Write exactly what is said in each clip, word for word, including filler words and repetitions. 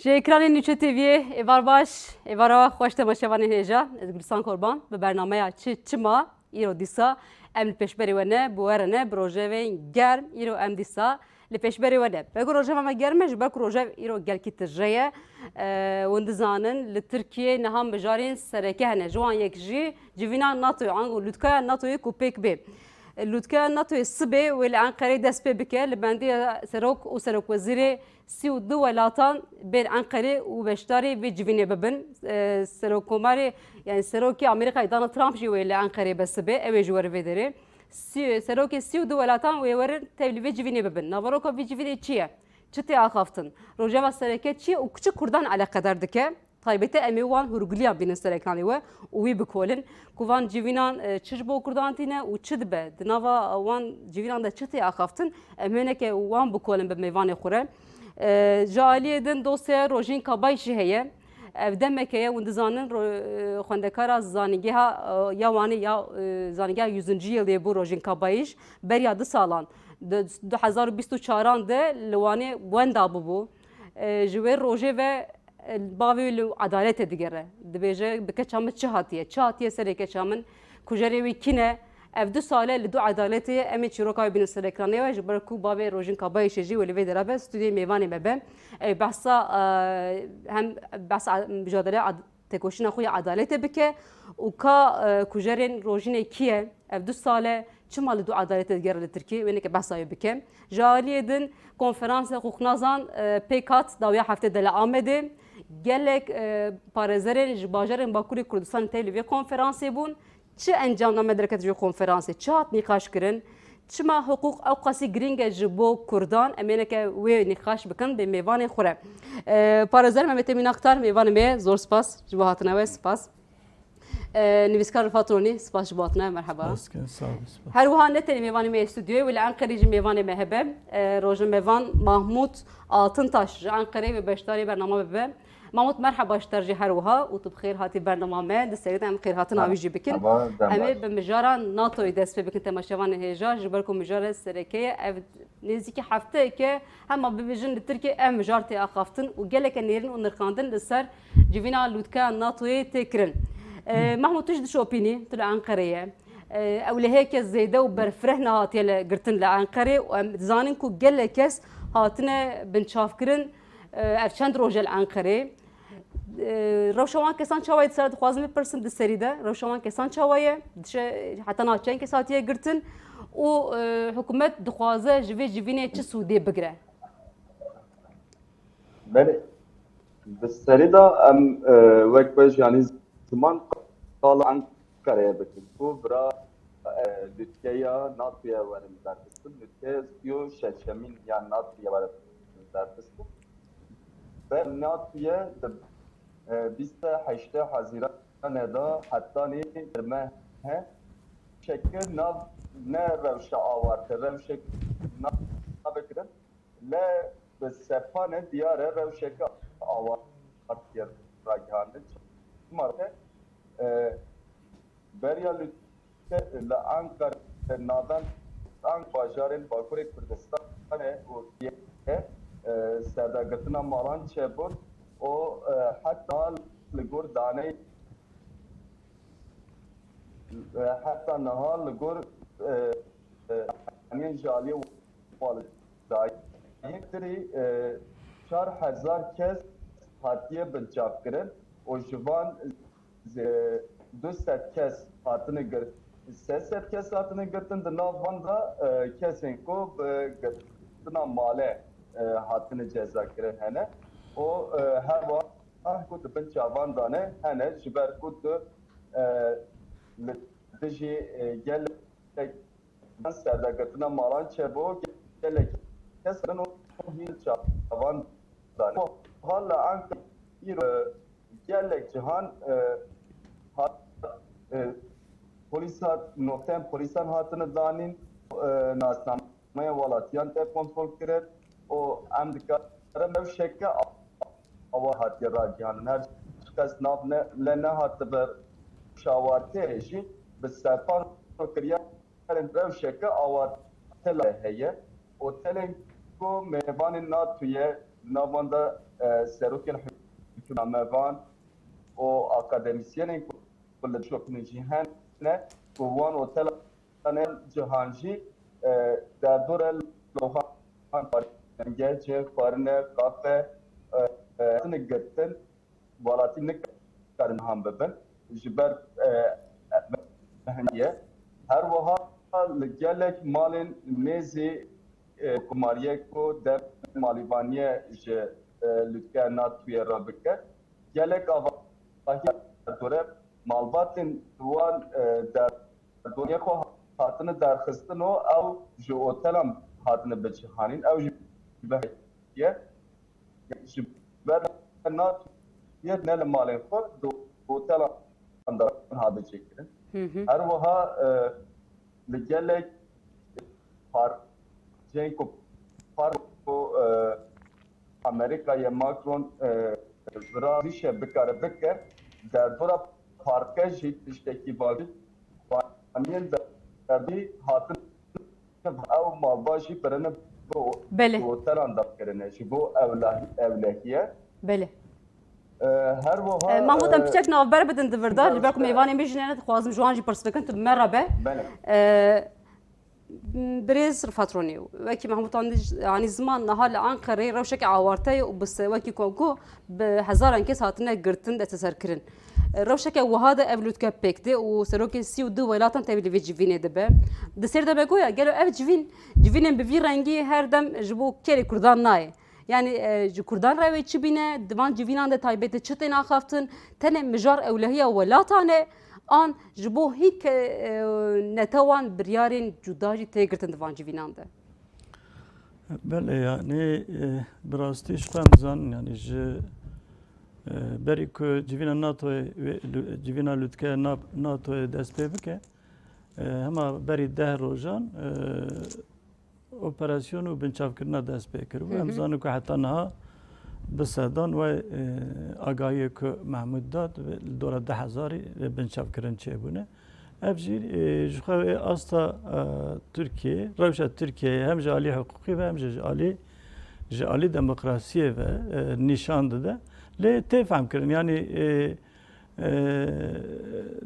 Ji ekranê Nûçe T V'yê êvar baş, êvara xweş temaşevanên hêja. Ez Gulistan Korban bi bernameya Çi Çima îro dîsa em li pêşberê we ne, bi we re ne, bi rojevên germ îro em dîsa li pêşberê we ne. Belku rojeva me germ e, ji ber ku rojev îro gelkî tije ye. Eee, hûn dizanin, li Tirkiyê niha mijarên sereke hene. Ji wan yek jî civîna NATOyê, ango lûtkaya NATOyê ku pêk bê. Lûtkaya NATOyê sibê wê li Enqereyê dest pê bike, li bendiya serok û serokwezîrê sî û du welatan bên Enqerê û beşdarî vê civînê bibin. E, Serokkomarê, yani Serokê Amerîkayê Donald Trump jî wê li Enqerê be sibê, ew ê ji wer vê derê. Sî-, serokê sî û du welatan wê werin tevlî vê civînê bibin. Naveroka vê civînê çi ye? Çi tê axaftin? Rojeva sereke çi ye û çi Kurdan eleqedar dike? Taybete em ê wan hûrgiliyan bînin ser ekranê we û wî bikolin ku van civînan, e, çi ji bo Kurdan tîne û çi dibe? Di nava wan civînan de çi tê axaftin? Em hineke wan bikolin bi mêvanê xwe re. E, ji aliyê din dosyaya Rojîn Kabayî jî heye. Ev demeke ye, hûn dizanin, ro-, e, xwendekara zanîngeha, e, ya Wanê ya, e, zanîngeha yüzüncü yıl yê bû Rojîn Kabayî, beriya du salan, di du hezar û bîst û çaran de li Wanê wenda bûbû. E, ji wê rojê ve, e, bavê wî li edaletê digere. Dibêje, bi keça min çi hatiye? Çi hatiye serê keça min? Kujerê wî kî ne? Ev du sal e li du edaletê ye. Em ê çîroka wê bînin ser ekranê we, ji ber ku bavê Rojîn Kabayîşê jî wê li vê dera be, stûdyoyê mêvanê me be. Ew behsa, e, hem behsa, e, mujadele ad-, têkoşîna xwe ya edaletê bike û ka, e, kujerên Rojînê kî ye? Ev du sal e, çima li du edaletê digere li Tirkiyê? Wê neke behsa wê bike. Ji aliyê din konferansa huquqnazan, e, pêk hat dawiya heftê de li Amedê. Gelek, e, parêzerên ji bajarên Bakurê Kurdistanê tevlî vê konferansê bûn. Çi encamname derket ji wê konferansê? Çi hat nîqaş kirin? Çima hiqûq ew qasî girîng e ji bo Kurdan? Em ê neke wê nîqaş bikin bê mêvanê xwe re. E, parêzer Mehmet Emîn Aktar, mêvanê me ye. Zor spas ji bo hatina we, spas. E, nivîskar Rifat Ronî, spas ji bo hatina we, merheba. Spas, sağ ol, spas. Her wiha ne tenê mêvanê me yê stûdyoyê, wê li Enqerê jî mêvanê me hebe. E, rojnamevan Mahmut Altintaş ji Enqerê wê beşdarî bernama bibe. Mahmut, merheba ji te re jî her wiha û tu bi xêr hatî bernama me. Di serî de em xêrhatina wî jî bikin. Merhaba, Em ê bi mijara NATOyê dest pê bikin temaşevanên hêja, ji ber ku mijara sereke ye. Ev nêzîkî hefteyek e, hema bibêjin li Tirkiyê ev mijar tê axaftin û geleke nêrîn û nirxandin li ser civîna lûtkeya NATOyê tê kirin. E, Mahmut, tu jî dişopînî, tu li Enqerê ye. E, ewleheke zêde û berfireh nehatiye li girtin li Enqerê û em dizanin ku gelek kes hatine binçavkirin. E, ev çend roj e li Enqerê. E, rewşa wan kesan çawa ye? Di ser dixwazim bipirsim di serî de. Rewşa wan kesan çawa ye? Dişe, heta niha çend kes hatiye girtin? Û, e, hikûmet dixwaze ji vê civînê çi sûdê bigire? Belê. Di serî de em, e, wek we jî, yanî ziman qala Enqereyê bikin ku bira, e, lûtkeya NATOyê werin berxistin, lûtkeya sî û şeşemîn ya NATOyê werin berxistin. Ve NATOyê di, e, bîst û heştê Hezîranê de hetanî me he şekil nav ne rewşa awarte, rewşek nav bikirin. Le bi sepanê diyar e rewşeke awarte ragihandin. Çima? E, beriya li, li Ankara navend an bajarên Bakurê Kurdistanê û, e, serdagirtina malan çêbûn û, e, heta li gor danê, e, heta niha li gor, e, e, yanî ji aliyê Yektirî, e, çar hezar kes hatiye binçavkirin û ji van, e, du sed kes hatine gir-, sê sed kes hatine girtin, di nav van de, e, kesên ku bi girtina male, e, hatine cezakirin hene û, e, her wiha ku di bin çavan de ne hene, ji ber ku tu, e, li dijî, e, gelek serdagirtina malan çêbû, gelek kes kirin û hîn çavan dan. Hala Ankara îro gelek cihan, e, hat, e, polîsa, nokteyên polîsan hatine danîn, e, nasnameya welatiyan tê kontrol kirin û em dikarin rewşeke awa hatiye ragihandin. Her çiqas nav ne, le nehatibe şawatiyê jî bi sepan kiriye. Rewşeke awarte heye. Otelên ku mêvanên NATOyê Di nav wan de, e, serokên hikûmetnamevan û akademîsyenên ku li şopînê jî hene, ku wan otelan cihan jî, e, derdora lewhan, parênge, cihê xwarine, kafe, e, e, hatine girtin, welatî nikarin han bibin. Ji ber, e, e, hemiye. Her wiha li gelek malên nêzî, e, kumariyê ku dem malîvaniyê ji, e, lûtkeya NATOyê re bike. Gelek avahiya derdore malbatên wan, e, derdoriyê xwe hatine derxistin û ew ji otelan hatine bicihanîn. Ew jî vehetiye. Ji ber NATOyê ne li malên xwe di otelan de hate çêkirin. Hı hı. Her wiha, e, li gelek par-, cihên ku par-, ku, e, Amerîkayê Macron, e, vira vîşe bikare bike, derdora parke jî tiştekî baş e. Waniyên derdî hatin ew malbat jî birine bi o-, Belê. bi otelan de kirine ji bo ewleh-, ewlehiye. Belê. E, her wiha, E, Mahmûd, em e, piçek navber bidin di vir de, ji ber ku mêvanên me jî ne dixwazim ji wan jî pirs bikin, tu bi me re be. Belê. E, Birêz Rifat Ronî, wekî Mahmûd Anî, Anî ziman niha li Anqereyê rewşeke awarte ye û bi se-, wekî ku got, bi hezaran kes hatine girtin, desteserkirin. Rewşeke wiha de ev lûtke pêk tê û serokê sî û du welatan tevî li vê civînê dibe. Di sêr de me goya, gelo ev civîn, civînên bi vî rengî her dem ji bo kerê Kurdan nayê? Yanî, e, ji Kurdan re wê çi bîne? Di van civînan de taybetî çi tên axaftin? Tenê mijar ewlehiya welatan e, an ji bo hîn ke-, e, netewan biryarên cuda jî tê girtin di van civînan de? Belê, yanî, e, bi rastî ji xwe em dizanin, yanî ji, e, berî ku civîna NATOyê wê, lu-, civîna lûtkeya Na-, NATOyê dest pê bike, e, hema berî deh rojan, e, operasyon û binçavkirina dest pê kiribû. Hı hı. Em zanin ku heta niha bi sedan wê, e, agahiyê ku Mehmûd da, li dora du hezarî binçavkirin çêbûne. Ev jî, e, ji xwe wê asta, e, Tirkiyeyê, rewşa Tirkiyeyê hem ji alî hiqûqî ve hem jî ji alî, ji alî demokrasiyê ve, e, nîşan dide. Lê tê fehmkirin, yanî, e, e,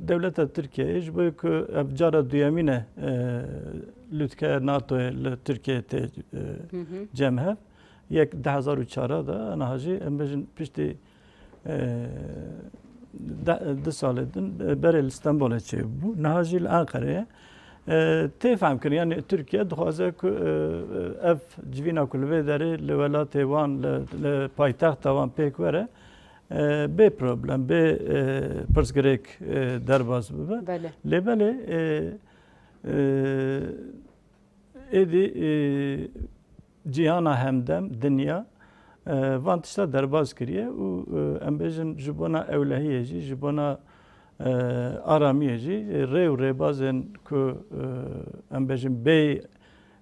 dewleta Tirkiyeyê ji bo ku ev cara duyemîn e, e, lûtkeya NATOyê li Tirkiyeyê tê, e, Hı hı. cem hev. Yek du hezar û çar de, niha jî em bêjin piştî, e, de-, du salê din, e, berê li Stenbolê çêbû. Niha jî li Enqereyê, e, tê fehmkirin. Yanî Tirkiye dixwaze ku, e, ev civîna ku li vê derê li welatê wan, li, li paytexta wan pêk were, e, bê problem, bê, e, pirsgirêk, e, derbas bibe. Belê. Lê belê, e, e, êdî, e, cîhana hemdem, dinya, e, van tişta derbas kiriye û, e, em bêjin ji bona ewlehiyê jî, ji bona, e, aramiyê jî, e, rê û rêbazên ku, e, em bêjin bê,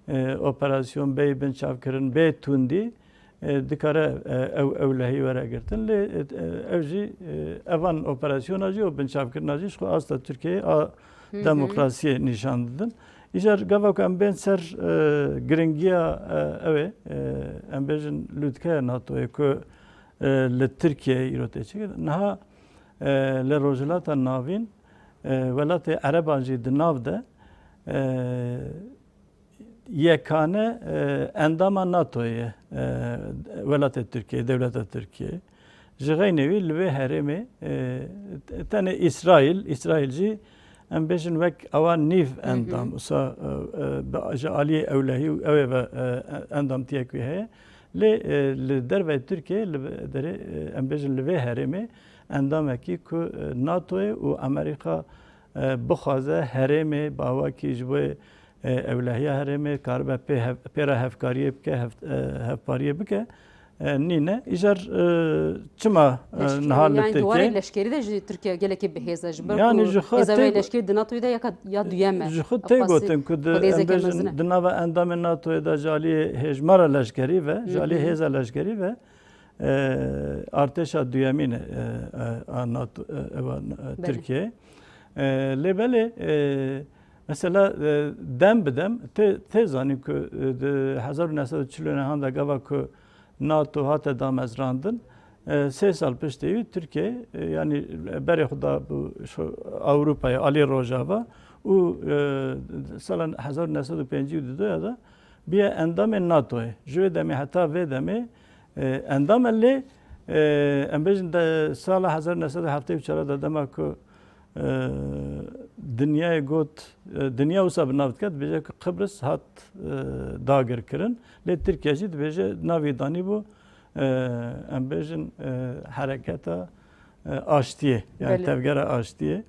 e, operasyon, bê binçavkirin, bê tundî, e, dikare, e, ew ewlehî were girtin. Lê, e, ew jî, e, evan operasyona jî û binçavkirina jî ji xwe asta Tirkiyeyê a Hı hı. demokrasiyê nîşan didin. Îcar gava ku em bên ser, e, giringiya, e, ew ê, e, em bêjin lûtkeya NATOyê ku, e, li Tirkiyeyê îro tê çêkirin. Niha, e, li Rojhilata Navîn, e, welatê Ereban jî di nav de, e, yekane, e, endama NATOyê ye, e, welatê Tirkiye, dewleta Tirkiye. Ji xeynê wî li vê herêmê, e, tenê Îsraîl, Îsraîl jî em bêjin wek awa nîv Hı hı. endam, wisa, e, e, bi, ji aliyê ewlehî û ew ê ve, e, endamtiyek wî heye. Lê, e, li derveyê Tirkiye, li derê, e, em bêjin li vê herêmê endamekî ku, e, NATOyê û Amerîka, e, bixwaze herêmê bi awakî ji bo e, ewlehiya herêmê karibe pê hev-, pê re hevkariyê bike, hev-, e, hevpariyê bike, e, nîne. Îcar, e, çima, e, Leşkerî, niha li yanî di warê Tirkiyeyê leşkerî de jî Tirkiye gelekî bi hêz e, ji ber Yanî ku ji xwe hêza wê tê leşkerî di NATOyê de ya ka-, ya duyem e. Ji xwe tê Xwesî gotin ku di, xwedê em zêke bêjin, mezin e. Di nava endamên NATOyê de ji alî hêjmara leşkerî ve, ji alî Hı hı. hêza leşkerî ve, e, artêşa duyemîn e, e, a NATO, e, eva, e, Belê. Tirkiye. E, lê belê, e, mesela, e, dem bi dem tê, tê zanîn ku, e, di hezar û neh sed û çil û neh de gava ku NATO hate damezrandin. E, sê sal piştî wî Tirkiye, e, yanî berê xwe da bû şu Ewropayê alî Rojava û, e, sala hezar û neh sed û pêncî û dudoya de bûye endamê NATOyê. Ji wê demê heta vê demê, e, endam e lê, e, em bêjin de sala hezar û neh sed û heftê û çar de dema ku e, dinyayê got, e, dinya wisa bi nav dike, dibêje ku Qibris hat, e, dagirkirin. Lê Tirkiye jî dibêje navê danî bû, e, em bêjin, e, hereketa, e, aştiyê, yani Belê. tevgera aştiyê.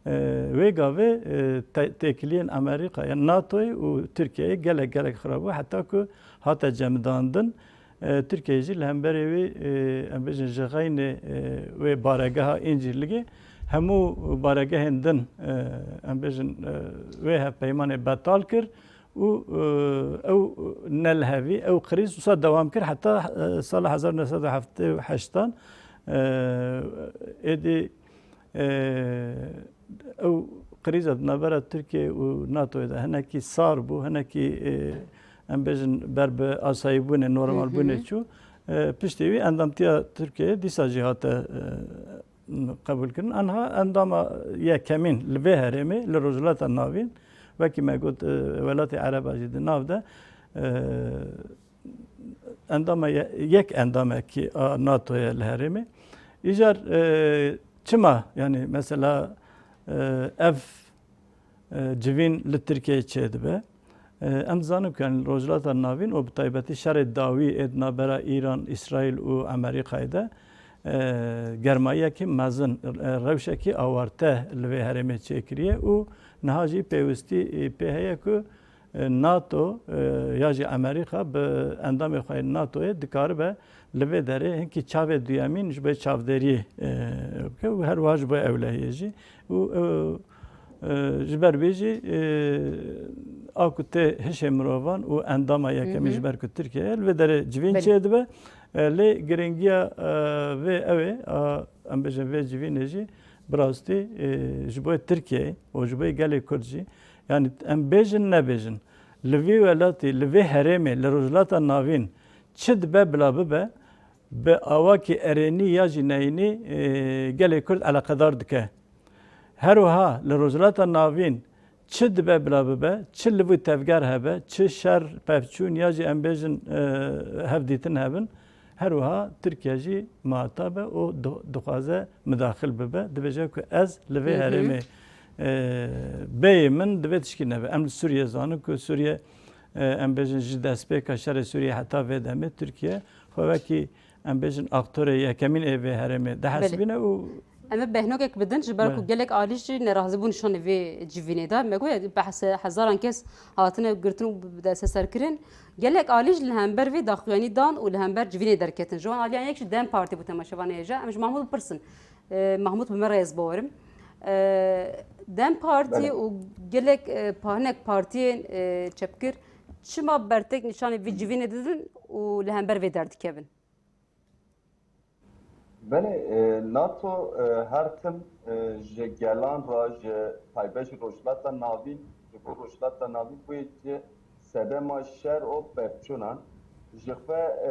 E, wê gavê, e, te-, têkiliyên Amerîka, yani NATOyê û Tirkiyeyê gelek, gelek xirab bû. Heta ku hate cemidandin, E, Tirkiye jî li hemberê wî, e, em bêjin ji xeynê, e, wê baregeha Încîrlikê hemû baregehên din, e, em bêjin, e, wê hevpeymanê betal kir û, e, ew ne li hevî, ew krîz wisa dewam kir heta, e, sala hezar neh sed û heftê û heştan, e, êdî, e, ew krîza di navbera Tirkiye û NATOyê de hinekî sar bû, hinekî, e, em bêjin ber bi asayîbûnê, normalbûnê Hı hı. çû. E, piştî wî endamtiya Tirkiyeyê dîsa jî hate, e, qebûlkirin. Anha endama yekemîn li vê herêmê, li Rojhilata Navîn, wekî me got, e, welatê Ereba jî di nav de, e, endama ye-, yek endamekî a NATOyê li herêmê. Îcar, e, çima, yani mesela, e, ev, e, civîn li Tirkiyeyê çêdibe? E, em dizanin ku, yani, Rojhilata Navîn û bi taybetî şerê dawî ê di navbera Îran, Îsraîl û Amerîkayê de, e, germayiyekî mezin, e, rewşekî awarte li vê herêmê çêkiriye û niha jî pêwistî, e, pê heye ku e, NATO, e, ya jî Amerîka bi endamê xwe yên NATOyê dikaribe li vê derê hinkî çavê duyemîn ji bo çavdêriyê, e, bike û her wiha ji bo ewlehiyê jî. Û, e, e, ji ber vê jî, e, a ku tê hişê mirovan û endama yekemîn Hı hı. ji ber ku Tirkiye ye, li vê derê civîn Belê. çêdibe. E, lê giringiya, e, vê ew ê, a, em bêjin vê civînê jî bi rastî, e, ji bo Tirkiyeyê û ji bo gelê Kurd jî, yani em bêjin nebêjin, li vê welatî, li vê herêmê, li Rojhilata Navîn çi dibe bila bibe, bi awakî erênî ya jî neyînî, e, gelê Kurd eleqedar dike. Her wiha li Rojhilata Navîn çi dibe bila bibe, çi li vî tevger hebe, çi şer, pevçûn ya jî em bêjin, e, hevdîtin hebin, her wiha Tirkiye jî muhatab e û di-, dixwaze midaxil bibe. Dibêje ku ez li vê Hı hı. herêmê, e, bêyî min divê tişkî nebe. Em li Sûriyê zanin ku Sûriye, e, em bêjin ji destpêka şerê Sûriyê heta vê demê Tirkiye xwe wekî em bêjin aktorê yekemîn ê vê herêmê Belê. dihesibîne û Em ê behnokek bidin, ji ber ku Belê. gelek alî jî nerazîbûn nîşanê vê civînê da. Me goye behs hezaran kes hatine girtin û bi desteserkirin. Gelek alî jî li hember vê daxuyanî dan û li hember civînê derketin. Ji wan aliyan yek jî DEM Partî bû, temaşevanê hêja. Em ji Mahmûd bipirsin. E, Mahmûd bi me re ye, ez bawerim. E, DEM Partî Belê. û gelek, e, pa-, hinek partiyên, e, çepgir çima bertek nîşanê vê civînê didin û li hember vê derdikevin? Belê, e, NATO, e, her tim, e, ji gelan re, ji taybet ji Rojhilata Navîn, ji bo Rojhilata Navîn bûye ji sedema şer û pevçûnan. Ji xwe, e,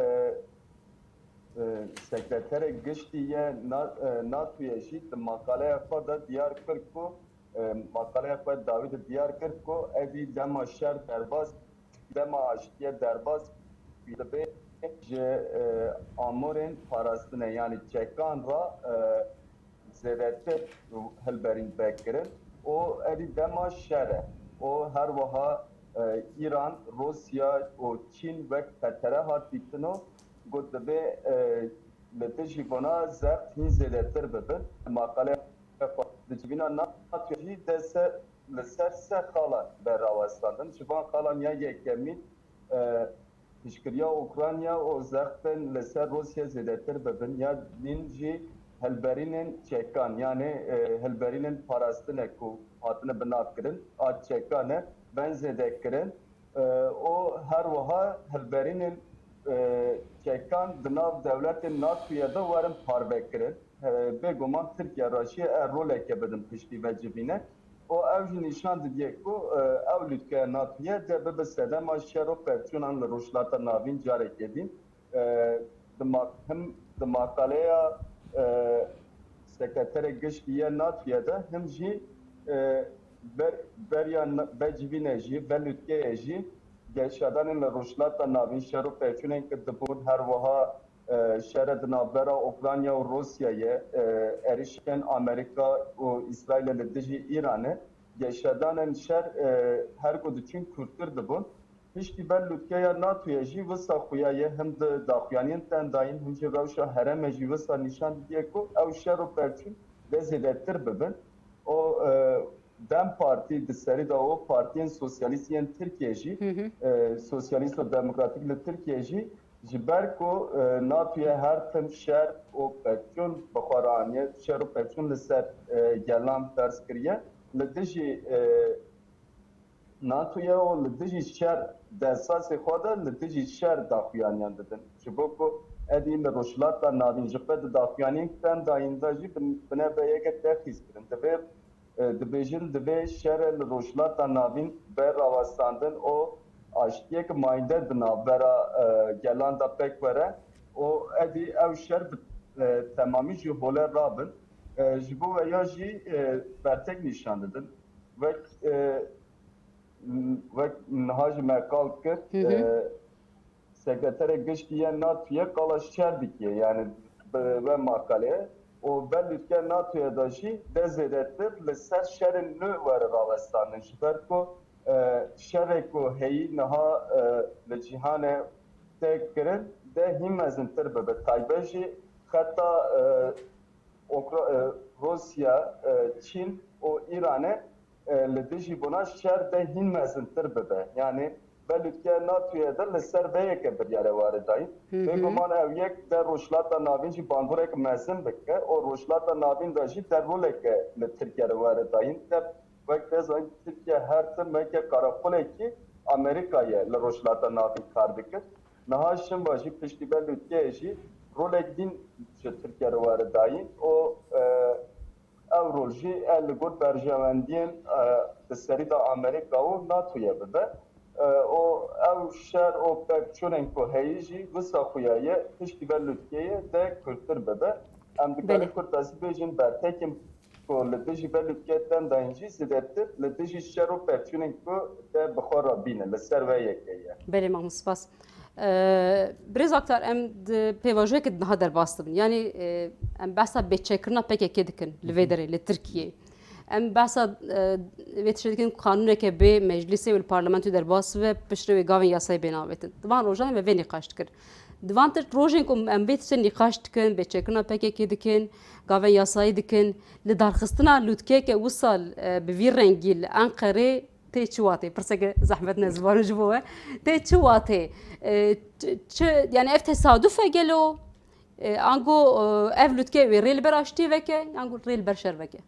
e, sekreterê giştî ye Na-, e, NATOyê jî di maqaleya xwe de diyar kir ku, e, maqaleya xwe dawî de diyar kir ku evî dema şer derbas, dema aştiyê derbas dibe ji, e, amorên parastinê, yanî çekan re, e, zêdetir hilberîn vekirin û evî dema şer e. Û her wiha, e, Îran, Rûsya û Çîn wek xetere hat dîtin û got dibe, e, li dijî vana zext hîn zêdetir bibin. Maqale xwe di civîna NATO jî de se-, li ser sê xala be rawestandin. Ji van xalan ya yekemîn, e, piştgiriya Ukrayna û zextên li ser Rûsya zêdetir bibin. Ya din jî hilberînên çekan, yanî, e, hilberînên parastine ku hatine binavkirin, a çekan e, bên zêdekirin. E, û her wiha hilberînên, e, çekan di nav dewletên NATOyê de werin parvekirin. E, bêguman Tirkiye re jî e roleke bidin piştî ve civîne. Û ew jî nîşan didiye ku, e, ew lûtkeya NATOyê dê bibe sedema şer û pevçûnan li Rojhilata Navîn carekê din. e, di ma-, him di maqaleya, e, sekreterê giştî yê NATOyê de, him jî, e, ber-, beriya na-, be civînê jî, be lûtkeyê jî, geşedanên li Rojhilata Navîn, şer û pevçûnên ku dibûn, her wiha, e, şerê di navbera Ukrayna û Rûsyayê, e, êrişên Amerîka û Îsraîlê li dijî Îranê, geşedanên şer, e, her ku diçûn kûrtir dibûn. Piştî ber lûtkeya NATOyê jî wisa xuya ye, him di daxuyaniyên tên dayîn, him jî rewşa herêmê jî wisa nîşan didiye ku ew şer û pevçûn dê zêdetir bibin. Û, e, DEM Partî di serî de û partiyên sosyalîst yên Tirkiyê jî, Hı hı. e, sosyalîst û demokratîk li Tirkiyê jî, ji ber ku, e, NATOyê her tim şer û pevçûn bi xwe re aniye, şer û pevçûn li ser, e, gelan ferz kiriye, li dijî, e, NATOyê û li dijî şer di esasê xwe de li dijî şer daxuyaniyan didin. Ji bo ku êdî li Rojhilata Navîn jixwe di daxuyaniyên tên dayîn de jî bin-, binebe yeke tê xîz kirin. Divê, e, dibêjin, divê şerê li Rojhilata Navîn be rawestandin û aştiyek mayînde di navbera, e, gelan de pêk were û êdî ew şer bi, e, temamî jî hole rabin. E, ji bo veya jî, e, bertek nîşan didin. Wek, e, wek niha jî me qal kir, Hı hı. e, Sekreterê Giştî yê NATOyê qala şer dikiye, yani bi ve maqale û belî ke NATOyê de jî dê zêdetir li ser şerên nû were rawestandin. Ji ber ku, e, şerê ku heyî niha, e, li cîhanê tê kirin dê hîn mezintir bibe. Taybet jî xeta, e, Okra-, e, Rûsya, e, Çîn û Îranê, e, li dijî bûna şer dê hîn mezintir bibe. Yanî belî ke NATOyê de li ser vê yeke biryare were dayîn. Hı hı. Bêguman ew yek dê Rojhilata Navîn jî bandorek mezin bike û Rojhilata Navîn de jî dê roleke li Tirkiye re were dayîn. Te wek tê zanîn Tirkiye her tim weke qarakolekî Amerîkayê li Rojhilata Navîn kar dikir. Niha şimva jî piştî vê lûtkeyê jî rolek din ji Tirkiye re were dayîn û, e, ew rol jî e li gor berjewendiyên, e, di serî de Amerîka û NATOyê bibe. E, û ew şer û pevçûnên ku heyî jî wisa xuya ye piştî vê lûtkeyê dê kûrtir bibe. Em dikarin Belê. kurtasî bêjin bertekên ku li dijî vê lûtkeyê tên dayîn jî zêdetir li dijî şer û pevçûnên ku te bi xwe re bîne li ser vê yekê ye. Belê, Mahmûd, spas. Ee, Birêz Aktar, em di pêvajoyeke niha derbas dibin. Yanî, e, em behsa bêçêkirina P K K dikin li vê derê, li Tirkiyê. Em behsa, e, vê tiştê dikin ku qanûneke bê meclîsê û li parlamentoyê derbas bibe, piştre wê gavên yasayê bên avêtin. Di van rojan em vê nîqaş dikir. Di van rojên ku em vê tiştê nîqaş dikin, bêçêkirina P K K dikin, gavên yasayî dikin, li darxistina lûtkeyeke wisa, e, bi vî rengî li Enqerê tê çi watê? Pirseke zehmet ne zivanin ji bo we. Tê çi watê? E, çi, çi, yani ev tesaduf e gelo? E, ango, e, ev lûtke wê rê li ber aştiyê veke, ango rê li ber şer veke?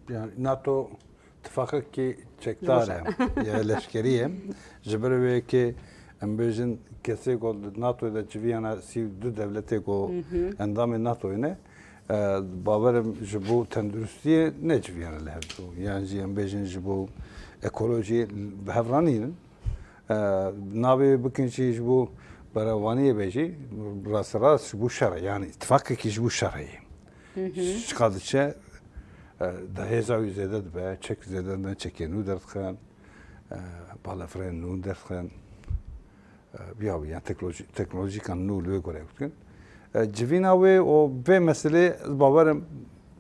Yani NATO tifaqekî çekdar e, ya leşkerî ye. Ji ber wê yekê em bêjin kesê ku li NATO de civiyana sî û du devletê ku Hı hı. endamê NATOyê ne, e, bawerim ji bo tenduristiyê ne civiyana li hev du. Yan jî em bêjin ji bo ekolojiyê bi hev re nînin. E, navê bikin jî ji bo berevaniyê be jî, rasterast ji bo şer e. Yani îtifaqekî ji bo şer heye. Hı hı. Çiqa diçe, e, da hêza wî zêde dibe, çek zêde dibe, çekê nû derdixin, e, balafirên nû derdixin, e, biya wî, yani teknoloji-, teknolojîkan nû li wê gore dikin. E, civîna wê û vê meselê ez bawerim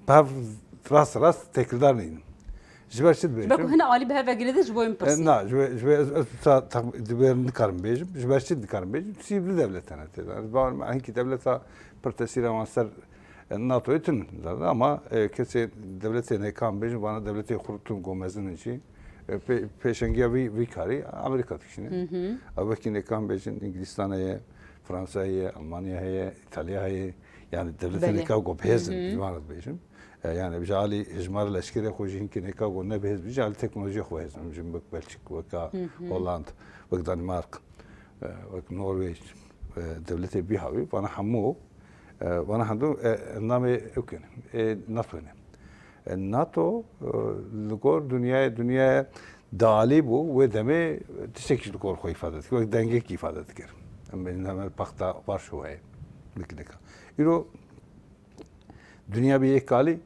bi hev rast rast têkildar nînin. Ji ber çi dibêjim? Ji ber ku hine alî bi hev ve girêdin ji bo wê min E, pirsî. Na, ji ber, ji ber ez, ez ta, ta, dibêr nikarim bêjim. Ji ber çi nikarim bêjim? Sî du devlet hene tê de. Ez bawerim hinkî devleta pir tesîra wan ser, e, NATOyê tune, ama, e, kesê devletê nekan bêjin, vana devletê xurtun go mezin in jî. E, pê-, pêşengiya vî, vî karî Amerîka dikişîne. Hı hı. Ew wekî nekan bêjin, Îngilîstan heye, Fransa heye, Almanya heye, Îtalya heye. Yani devletê Belê. neka go bihêz in, Hı hı. ji wan re dibêjim. E, yani ji alî hejmara leşkerê xwe jî hinkî neka go ne bihêz bî, ji alî teknolojiyê xwe bihêz in. Ji wek Belçik, weka Hı hı. Holland, wek Danimark, e, wek Norwêc, e, devletê bî hawî, vana hemû, e, vana hemû, e, endamê ewkê ne, e, NATO ne. E, NATO, e, li gor dinyayê, dinyayê daalî bû, wê demê tiştekî ji li gor xwe îfade dikir, wek dengekî îfade dikir. Em bêjin hemen Pakta Varşovayê. Wekî neka. Îro dinya bi yek alî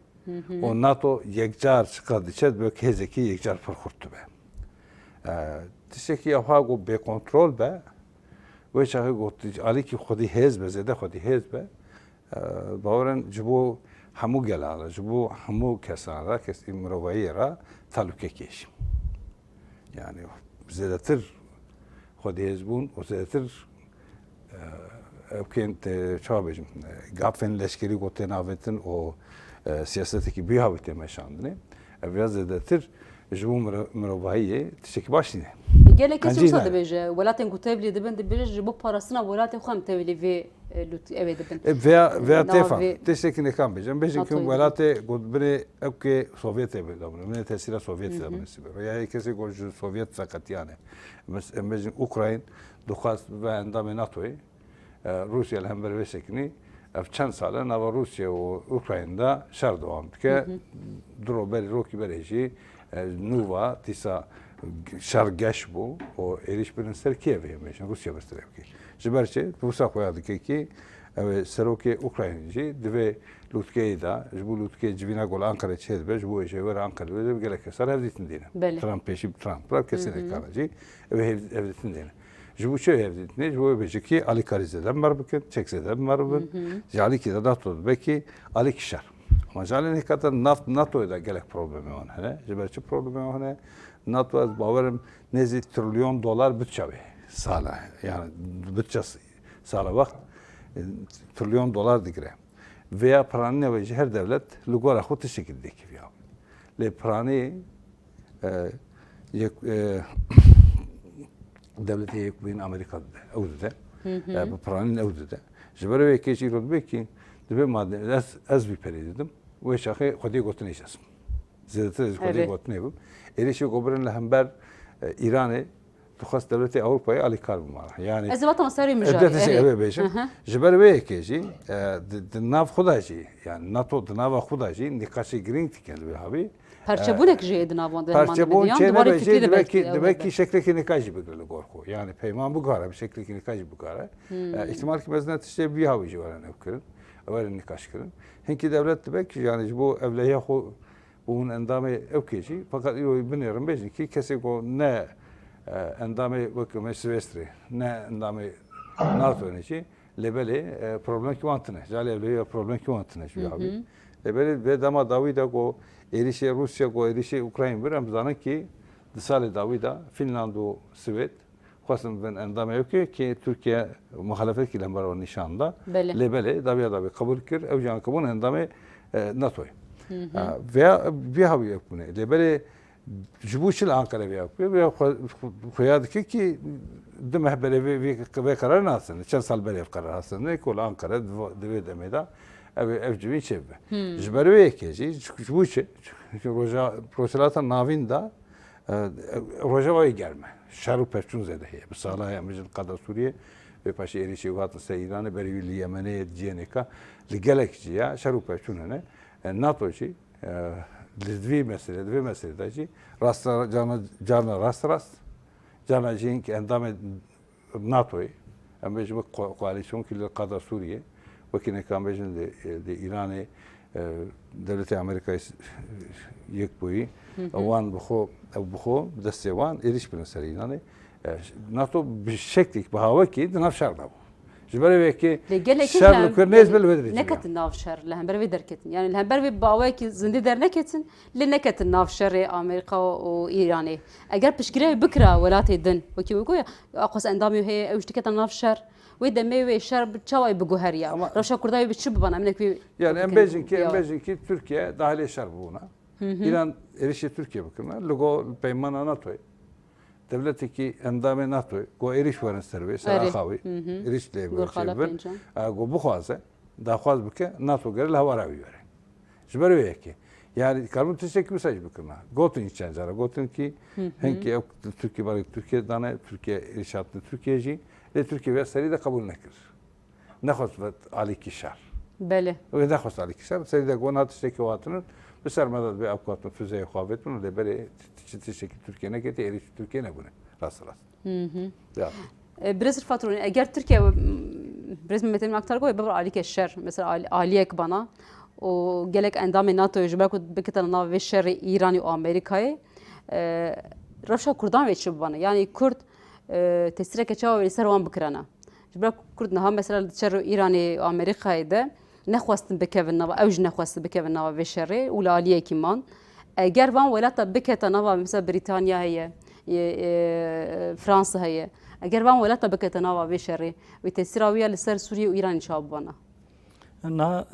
û nato yekcar çiqas diçe, dibe hêzekî yekcar pir xurt dibe. E, tiştekî ewha ku bêkontrol be, wê çaxê ku alîkî xwedî hêz be, zêde xwedî hêz be, e, bawerin ji bo hemû gelan re, ji bo hemû kesan re, kesî mirovahiyê re telûkekê jî. Yani zêdetir xwedî hêz bûn û zêdetir, e, ew kên te, çawa bêjim, e, gafên leşkerî ku tên avêtin û, e, siyasetekî bî hawî tê meşandinê. Ev ya zêdetir ji bo miro-, mirovahiyê tiştekî baş nîne. Gelek kes Qencî wisa nayê. Dibêje, welatên ku tevlî dibin, dibêje ji bo parastina welatê xwe em tevlî vê, e, lut-, ew ê dibin. E, veya, veya Nava têfa, vê tiştekî nekan bêjin. Bêjin ki NATO'yê dibin. Welatê ku binê ew ke Sovyetê bê, da binê tesîra Sovyetê da binê sibe. Ya yê kesê ku ji Sovyet veqetiyane. Mes-, em bêjin Ukrayn dixwest ve endamê NATO'yê. E, Rûsya li hember vê sekinî, ev çend sal e nava Rûsya û Ukrayna de şer dewam dike. Hı hı. Du ro berî, rokî berê jî, e, nûva dîsa şer geş bû û êrîş birin ser Kîevê, em bêjin Rûsya bir ser Kîevê. Ji ber çi? Wisa xuya dike ki ew ê serokê Ukraynê jî di vê lûtkeyê de, ji bo lûtkeyê civîna ku li Anqerê çêdibe, ji bo êşê were Anqerê wê de gelek kesar hevdîtin dîne. Belê. Trump pêşî bi Trump re kesê Hı hı. nekane jî ew ê hev-, hevdîtin dîne. Ji bo çi hevdîtinê? Ji bo bêje ki alîkarî zêde mer bikin, çek zêde mer bin. Hı hı. Ji alîkî de NATO dibe ki alîkî şer. Ama ji alî nêka de nat-, NATO'yê de gelek problemê wan hene. Ji ber çi problemê wan hene? NATO ez bawerim nêzî trilyon dolar bütçe wê sala. Yani bütçe s-, sala wext, e, trilyon dolar digire. Veya piranîna wê jî her dewlet li gora xwe tiştekî dide kêviya. Lê piranî, e, yek, e, Dewletê Yekbûyîn Amerîka dide, ew dide. Hı hı. E, bi piranîn ew dide. Ji ber wê yekê jî îro dibe ki, dibe madem ez, ez vî perê didim, wê çaxê xwediyê gotinê jî ez bim. Zêdetir ez xwediyê Erê. gotinê bim. Êrîşê ku birin li hember, e, Îranê, dixwest dewletê Ewropayê alîkar bimara. Yani, Ez ê vatam serê mijarê, Dewletê erê. Eve bêjim. Hı hı. Ji ber wê yekê jî, e, di, di nav xwe de jî, yani NATO di nava xwe de jî nîqaşê girîng dike li wê havî. Perçebûnek E, jî heye di nav wan de, perçebûn heman çê diyan, diwarê nebe jî fikrî de dibe belkî ki, ew dibe ki hebe. Şeklekî nîqaş jî bigire li gor xwe. Yani peyman bigare, bi şeklekî nîqaş jî bigare. Hmm. E, îhtimal ki mezin e tiştê vî havî jî werin ev kirin, werin nîqaş kirin. Hinkî dewlet dibe ki, yani ji bo ewlehiya xwe bûn endamê ew kê jî, feqet îro binêrin bêjin ki kesê ku ne, e, endamê wek me Silvestrê, ne endamê NATO ne jî, lê belê, e, problemkî wan tine. Calê ewlehî ya problemkî wan tine ji wî Hı havî. hı. Lê belê vê dema dawî de ku êrîşê Rûsya ku êrîşê Ukrayn bir, em zanin ki di salê dawî de Fînland û Swêd xwestin bin endamê ew kê, kê Tirkiye muxalefetkî li hember wan nîşan da. Belê. Lê belê, dawiya dawî qebûl kir, ew jî anke bûn endamê, e, NATO'yê. Hı hı. E, veya vî hawî ew bûne. Lê belê ji bo çi li Ankara vê ew kê? Vê xwe, xwe, xuya dike ki du meh berê vê, vê, vê qerarê nasin. Çend sal berê ev qerar hatin. Ne ku li Ankara di vê, di vê demê de ev, ev civîn çêbibe. Hmm. Ji ber wê yekê jî, ji, ji bo çi? Çünkü roja, Rojhilata Navîn de E, Rojava wê germ e. Şer û pevçûn zêde heye. Bi sala heye, em bêjin qada Sûriyê, wê paşê êrîşê û hatin ser Îranê, berî wî li Yemenê, di ciyê nêka, li gelek ciya şer û pevçûn hene. E, NATO jî, e, li vî meselê, di vê meselê de jî rast, carna, carna rast rast, carna jî hinkî endamê NATO'yê, em bêjin wek ko-, koalîsyonkî li qada Sûriyê, wekî neka em bêjin li, li Îranê, e, dewletê Amerîkayê s-, Yekbûyî, Hı hı. wan bi xwe, ew bi xwe, bi destê wan êrîş birin ser Îranê. E, NATO bi şeklek, bi hawekî di nav şer de bû. Ji ber wê yekê Lê gelekî şer li li ku nêz be li wê derê neketin nav şer, li hember vê derketin. Yani li hember vê bi awayekî zindî derneketin, lê neketin nav şerê Amerîka û Îranê. Eger piştgiriya wê bikira welatê din, wekî wê goya, Aqos endamê wê heye, ew ji dikete nav şer. Wê demê wê şer bi çawa wê biguheriya? Ama Rewşa Kurda wê bi çi bibana? Em nek wê Yani em bikin bêjin ki, em ya. bêjin ki Tirkiye dahilê şer bûna. Hı hı. Îran êrişê Tirkiye bikirina. Li go peymana NATO'yê. Dewletekî endamê NATO'yê. Go êrîş werin ser wê, ser Erê. axa wê. Hı hı. Êrîş lê Gor xala çêbir. pêncan. E, go bixwaze, daxwaz bike, NATO gere li hewara wî were. Ji ber wê yekê. Yani, karibûn tiştekî wisa jî bikirina. Gotin jî çend cara. Gotin ki, Hı hı. hinkî ew Tirkiye, barê Tirkiye dane, Tirkiye êrîş hatin Tirkiye jî. Lê Tirkiye vê serî de qebûl nekir. Nexwest vet alîkî şer. Belê. Wê nexwest alîkî şer. Serî de got, na tiştekî hatinin, bi ser me de divê ew hatin füzeyê xwe avêtin, lê belê ti-, ti-, tiştekî Tirkiye neketî, êrîş Tirkiye nebûne. Rast rast. Hı hı. Ya. E, Birêz Rifat Rûnî, eger Tirkiye, m, Birêz Mehmet Emin Aktar got, bibe alîke şer, mesela al-, aliyek bana û gelek endamê NATOyê ji ber ku biketine nav vê şerê Îranê û Amerîkayê, e, rewşa Kurdan wê çi bibana? Yanî Kurd, e, tesîreke çawa wê li ser wan bikirana? Ji ber ku Kurd niha mesela li şerê Îranê û Amerîkayê de nexwestin bikevin nava, ew jî nexwestin bikevin nava vê şerê û li aliyekî man. Eger van welata biketa nava, mesela Brîtanya heye, e, e, Fransa heye. Eger van welata biketa nava vê şerê, wê tesîra wî ya li ser Sûriye û Îranê çawa bibana? Niha,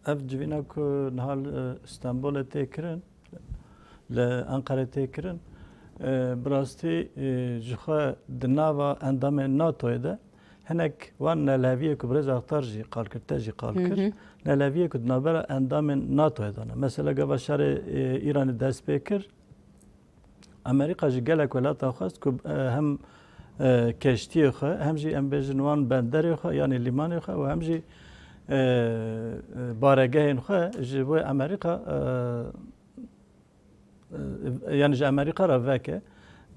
e, ev civîna ku niha li, e, Stenbolê tê kirin, li Enqerê tê kirin, e, bi rastî, e, ji xwe di nava endamên NATOyê de hinek wan nelheviyê ku birêz Aktar jî qal kir, te jî qal kir, Hı hı. nelheviyê ku di navbera endamên NATOyê de ne. Mesela gava şerê, e, Îranê dest pê kir, Amerîka ji gelek welata xwest ku, e, hem, e, keştiyê xwe, hem jî em bêjin wan benderê xwe, yanî lîmanê xwe û hem jî, e, e, baregehên xwe ji bo Amerîka, e, e, yanî ji Amerîka re veke.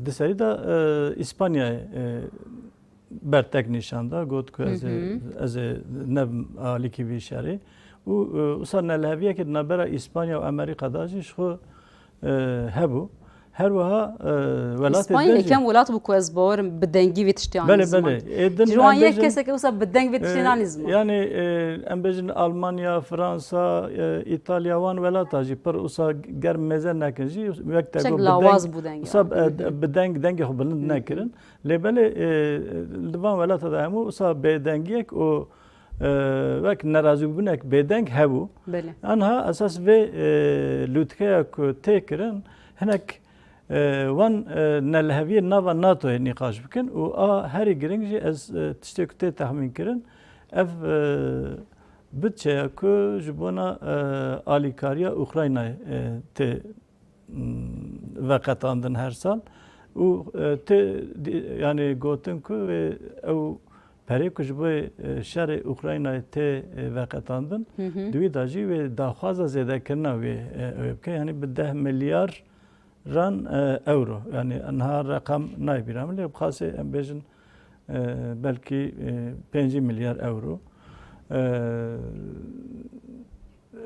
Di serî de, e, Îspanyayê, e, bertek nîşan da, got ku ez ê, Hı hı. ez ê nebim alîkî vî şerê. Û, e, wisa nelheviyekê di navbera Îspanya û Amerîka de jî ji xwe, e, hebû. Her wiha, e, welatê Îspanya din jî yekem welat bû ku ez bawerim bi dengî vê tiştê anî Belê, ziman. belê. Ê din Ji wan em yek bêjin, kesek wisa bi deng vê tiştê e, nanî ziman. yanî, e, em bêjin Almanya, Fransa, e, Îtalya, wan welata jî pir wisa germ mêze nekin jî, wek te Çek got bi lawaz deng, bû dengê wisa wan. bi, Hı hı. bi deng, dengê xwe bilind Hı hı. nekirin. Lê belê, e, li van welata de hemû wisa bêdengiyek û, e, wek nerazîbûnek bêdeng hebû. Belê. Anha esas vê, e, lûtkeya ku tê kirin, hinek, e, wan, e, nelheviyê nava NATOyê nîqaş bikin û a herî giring jî ez, e, tiştê ku tê texmîn kirin, ev, e, budçeya ku ji bona, e, alîkariya Ukraynayê, e, tê veqetandin her sal û, e, tê, di-, yanî gotin ku, e, ew perê ku ji bo, e, şerê Ukraynayê tê, e, veqetandin, Hı hı. di wî de jî wê daxwaza zêdekirina wê, e, ew ê bike. Yanî bi deh milyar ran, e, euro. Yanî niha reqam nayê bîra min, lê bi xasê em bêjin, e, belkî, e, pêncî milyar euro. E,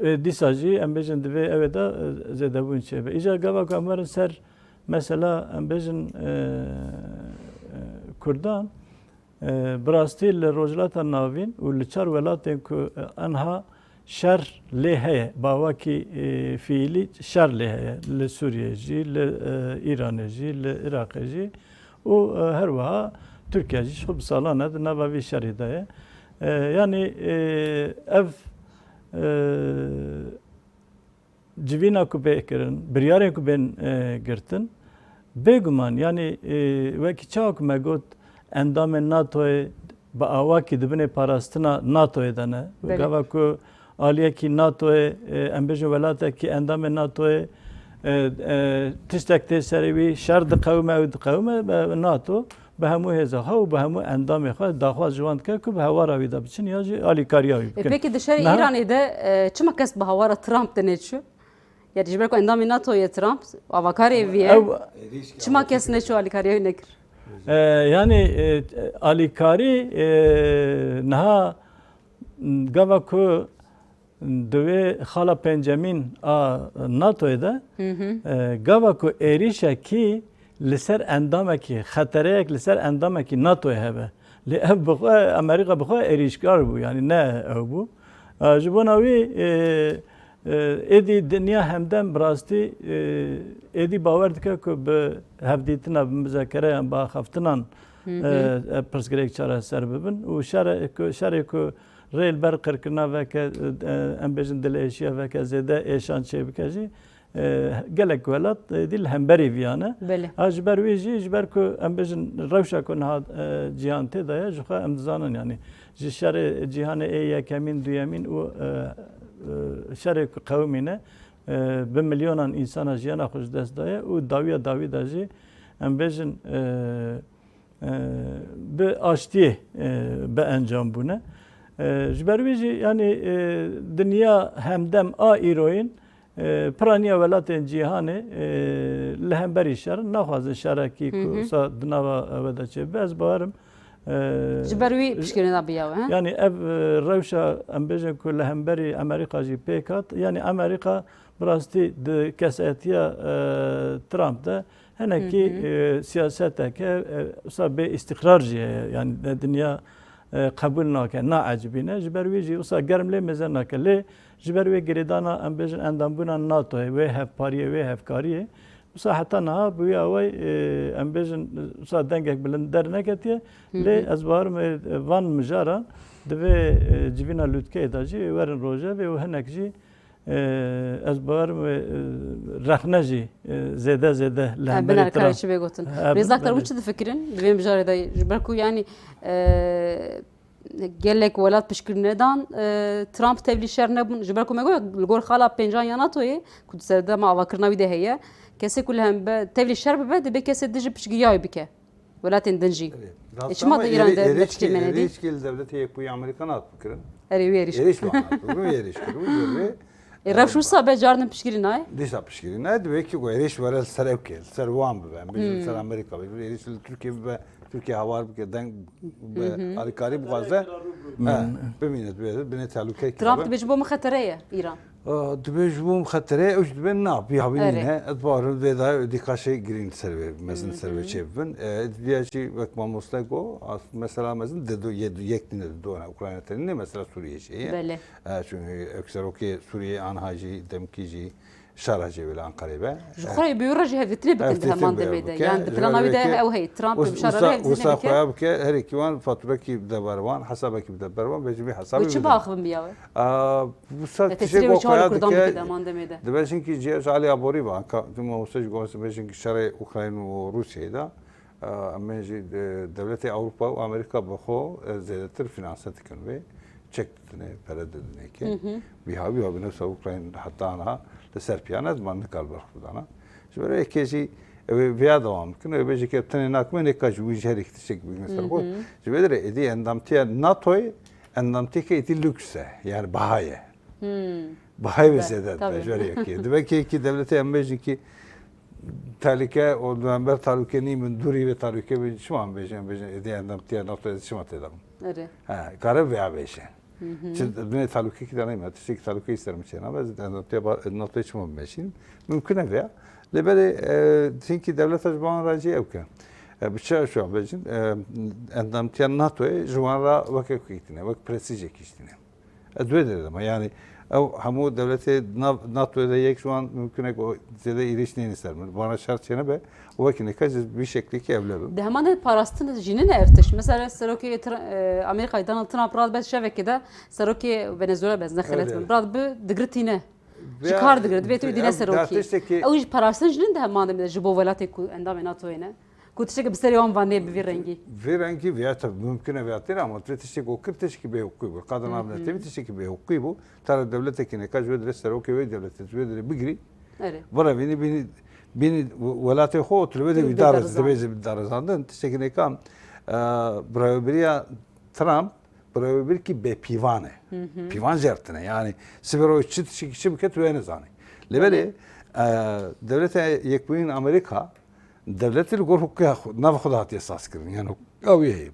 e, dîsa jî em bêjin divê ew ê de, e, zêdebûn çêbe. Îcar gava ku em werin ser mesela em bêjin, e, e, Kurdan, e, bi rastî li Rojhilata Navîn û li çar welatên ku, e, enha şer lê heye, bi awakî, e, fiîlî şer lê heye. Li Sûriyê jî, li, e, Îranê jî, li Iraqê jî û, e, her wiha Tirkiye jî ji xwe bi salan e di nava vî şerî de ye. E, yanî, e, ev, e, civîna ku bê kirin, biryarên ku bên, e, girtin, bêguman, yanî, e, wekî çawa ku me got, endamên NATOyê bi awakî di binê parastina NATOyê de ne. Belê. Gava ku aliyekî NATOyê, e, em bêjin welatekî endamê NATOyê, e, e, tiştek tê serê wî, şer diqewime, ew diqewime, be-, NATO bi hemû hêza xwe û bi hemû endamê xwe daxwaz ji wan dike ku bi hewara wî de biçin ya jî alîkariya wî E, bikin. peki di şerê Niha Îranê de, e, çima kes bi hewara Trump de neçû? Yani ji ber ku endamê NATO ye Trump, avakarê vî ye. Ew Çima kes neçû alîkariya wî nekir? E, yani, e, alîkarî, e, niha gava ku di wê xala pencemîn a NATOyê de, Hı hı. e, gava ku êrîşekî li ser endamekî, xetereyek li ser endamekî NATOyê hebe. Lê ev bi xwe, Amerîka bi xwe êrîşkar bû, yani ne ew bû. E, ji bona wî, e, e, êdî dinya hemdem bi rastî, e, êdî bawer dike ku bi hevdîtina, bi muzekereyan, bi axaftinan, Hı hı. e, e, pirsgirêk çareser bibin û şere-, ku, şerê ku rê li ber qirkirina veke, e, em bêjin dilêşiya veke zêde êşan çêbike jî, e, gelek welat, e, dî li hemberî viya ne. Belê. Ha, ji ber wî jî, ji ber ku em bêjin rewşa ku niha, e, cîhan tê de ye, ji xwe em dizanin, yanî ji şerê cîhanê ê yekemîn, duyemîn û, e, e, şerê ku qewimîne, e, bi milyonan însana jiyana xwe ji dest daye û dawiya dawî de jî em bêjin, e, e, bi aştiyê, e, bi encam bûne. E, ji ber wî jî, yanî, e, dinya hemdem a îroyîn, E, piraniya welatên cîhanê, e, li hemberî şer naxwazin şerekî ku Hı hı. wisa di nava we de çêbibe. Ez bawerim, e, Ji ber wî piştgirina biya we, he? Yanî ev, e, rewşa, em bêjin ku li hemberî Amerîka jî pêk hat. Yanî Amerîka bi rastî di kesetiya, e, Trump de hinekî, Hı hı. e, siyasetek heye, e, wisa bê îstîqrar jî heye. Yanî di dinya, e, qebûl nake, naecibîne. Ji ber wî jî wisa germ lê mêze nake. Lê ji ber wê girêdana, em bêjin, endambûna NATOyê, wê hevpariyê, wê hevkariyê, wisa heta niha bi wî awayî, e, em bêjin, wisa dengek bilind derneketiye. Hı hı. Lê ez bawerim, e, van mijaran di vê, e, civîna lûtkeyê de jî werin rojevê û hinek jî, e, ez bawerim, e, rexne jî, e, zêde zêde li Em hemberî binarkarê Trump. Çi bê gotin. He, Rêzdar Kargû, belê. Çi difikirin di vê mijarê de? Ji ber ku, yanî, e, gelek welat piştgirî nedan, e, Trump tevlî şer nebûn. Ji ber ku me got, li gor xala pêncan ya NATOyê, ku di serdema avakirina wî de heye, kesê ku li hembe-, tevlî şer bibe, dibe kesê din jî piştgiriya wî bike. Welatên din jî. Erê, E, çima di Îran de êrîşkî, piştgirî me nedî? Êrîşkî li dewletê yekbûyî Amerîkan hat bikirin. Erê, wî êrîş. Êrîş wan hat bikirin, wî êrîş kirin, wî êrîş. E, rewş wisa be, carna piştgirî nayê? Dîsa piştgirî nayê, divê ki ku êrîş were li ser ew ke, li ser wan bibe. Em bêjin li ser Hmm. Amerîka bibe, êrîş li Tirkiye bibe, Tirkiye hawar bike, deng be, Hı hı. alîkarî bixwaze. He, bimîne, bimîne, binê tehlûkeyekî Trump dibe. Dibê ji bo min xetere ye Îran. Aa, dibê ji bo min xetere ye, ew jî dibê na, biya bî Erê. nîne. Ez bawerim vê dayê dîka şey girîn ser vê, mezin ser vê Hı hı. çêbibin. E, diya jî wek mamoste got, as-, mesela mezin di do, yê do, yek tîne di do ne, Ukrayna tenê ne, mesela Sûriye jî ye. Belê. E, çünkü ew serokê Sûriye anha jî, demkî jî, şara jê wê li Ankarê be. Ji xwe re bi wî re jî hevdîtinê bikin di Hevdîtin heman bi demê de. Bike. Yanî di Ji plana wî de ber wê ew heye. Trump wis-, bi şara re wisa, hevdîtinê wisa bike. Xwe ya bike, her êkî wan faturekî bide ber wan, hesabekî bide ber wan, bê jî vê hesabê Wê çi bidin. biaxivin biya we? Aa, wisa Ya tiştê tesîrê wê go çawa li koya Kurdan dike, dike di heman demê de? Dibêjin ki cihê Alî Aborî ve, ka, tu mamoste jî gotin, dibêjin ki şerê Ukrayn û Rûsyayê de, e, em ê jî, e, dewletê Ewropa û Amerîka bi xwe, e, zêdetir finanse dikin wê. Çek didinê, pere didinê ki. Hı hı. Biha, biha, bi nefsa Ukrayn heta niha li ser piya ne, ziman nikar berxwe bidana. Ji ber êkê jî ew ê viya dewam bikin, ew ê bêje ki tenê nakim, nêka ji wî jî herî tiştek bigrin ser xwe. Hı hı. Ji vê derê êdî endamtiya NATOyê, endamtiyeke êdî lüks e, yani baha ye. Hmm. Bahayê wê Be, zêde dibe, tabii. ji ber yekê. Dibe ki yekî dewletê em bêjin ki tehlike û li hember tehlike nîn bin, dûrî vê tehlike bin, çima em bêjin, em bêjin, êdî endamtiya NATO êdî çima tê de bin? Erê. He, kare vêya bêje. Hı hı. Çi binê tehlukekî de neyme, tiştekî tehlukeyî ser min çênabe, ez endamtiya ba-, NATOyê çima bimeşînim? Mümkün e vêya. Lê belê, e, çinkî dewleta ji bo wan re jî ew ke. E, bi çi ew şiyan bêjin? E, endamtiya NATOyê ji wan re wek ewkekî tîne, wek prestîjekî jî tîne. Ez wê derê de me. Yanî ew hemû dewletê nav NATOyê de yek ji wan mimkun e ku zêde êrîş neyne ser min. Vana şer çênebe û wekî neka ji vî şeklekî ewle bim. Di heman de parastin jî nîne ev tişt. Mesela serokê Tr-, e, Amerîkayê Donald Trump radibe şevekê de serokê Venezuela be, ez nexeletinim. Öyle. Radibe digirtîne. Ji kar digire, divê tu dîne serokî. Ew jî parastin jî nîne di heman de ji bo welatê ku endamê NATOyê ne. Ku tiştekî bi serê wan va nê bi vî rengî. Vê rengî vêya tabi mumkin e vêya têne ama vê tiştekî ku kir tiştekî bêhiqûqî bû. Qada nav netewî tiştekî bêhiqûqî bû. Tara dewletekî neka ji wê dirê serokê wê dewletê ji wê dirê bigirî. Erê. Birevînî bînî, bînî welatê xwe û tu li wê de wî darizandin. Tiştekî neka, e, birayobiriya Trump birayobirkî bêpîvan e. Pîvan jê re tune. Yani sibê roj çi tiştekî çi bike tu wê nizanî. Lê belê, e, dewleta yekbûyîn Amerîka Dewletê li gor hukuka xwe, nav xwe de hatiye sazkirin. Yani hukuk-, ew yê heye.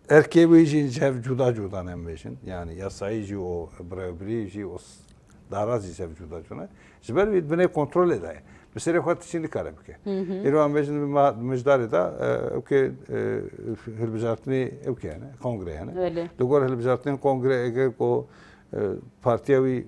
Erkê wê jî ji hev cuda cuda ne em bêjin. Yani yasayî jî û birayobirî jî û s-, darazî ji hev cuda cuda ne. Ji ber wî di binê kontrolê de ye. Bi serê xwe tiştî nikare bike. Hı hı. Îro em bêjin di ma-, mijdarê de, e, ew ke, e, hilbijartinê ew ke hene, kongre hene. Öyle. Li gor hilbijartinên kongre eger ku, e, partiya wî